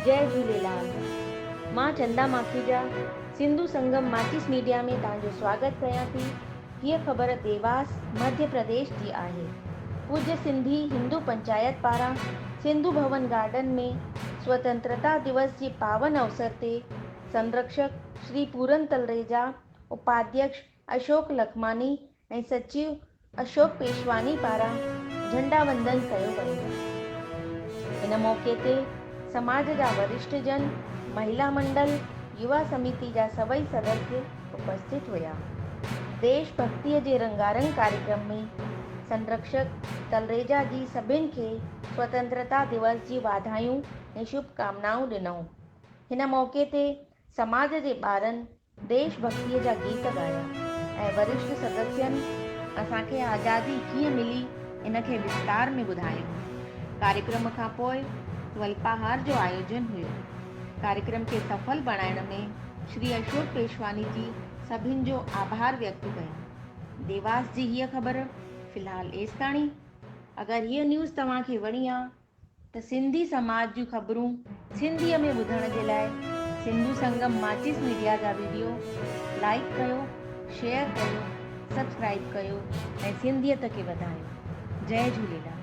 جئي جهوليلال مان چندا ماکيجا سنڌو سنگم ماچيس ميڊيا ۾ توهان جو سواگت ڪيان ٿي هيء خبر ديواس مڌيه پرديش جي آهي پوڄ سنڌي هندو پنچائت پاران سنڌو ڀون گارڊن ۾ سوتنترتا دوس جي پاون اوسر تي سنرڪشڪ شري پورن تلريجا اپاديڪش اشوڪ لکماني ۽ سچيو اشوڪ پيشواني پاران جهنڊا وندن ڪيو ويو. ان موقعي تي سماج جا ورشٺ جن، مهلا منڊل، يوا سميتي جا سڀئي سدسيه اپسٿت هيا. ديش ڀڳتيء جي رنگارنگ ڪاريڪرم ۾ سنرڪشڪ تلريجا جي سڀن کي سوتنترتا دوس جي واڌايون ۽ شڀ ڪامنائون ڏنائون. هن موقعي تي سماج جي ٻارن ديش ڀڳتيء جا گيت ڳايا ۽ ورشٺ سدسين اسان کي آزادي ڪيئن ملي ان کي وستار ۾ ٻڌايو. ڪاريڪرم کان پوء ولپاهار جو آيوجن هيو. ڪاريڪرم کي سڦل بڻائڻ ۾ شري اشوڪ پيشواني جي سڀن جو آڀار ويڪت ڪيو. ديواس جي هيء خبر في الحال ايستاڻي. اگر هيء نيوز توهان کي وڻي آ ته سنڌي سماج جون خبرون سنڌيء ۾ ٻڌڻ جي لاء سنڌو سنگم ماچيس ميڊيا جا وڊيو لائيڪ ڪيو، شيئر ڪيو، سبسڪرائيب ڪيو ۽ سنڌيت کي وڌايو. جئي جهوليلال.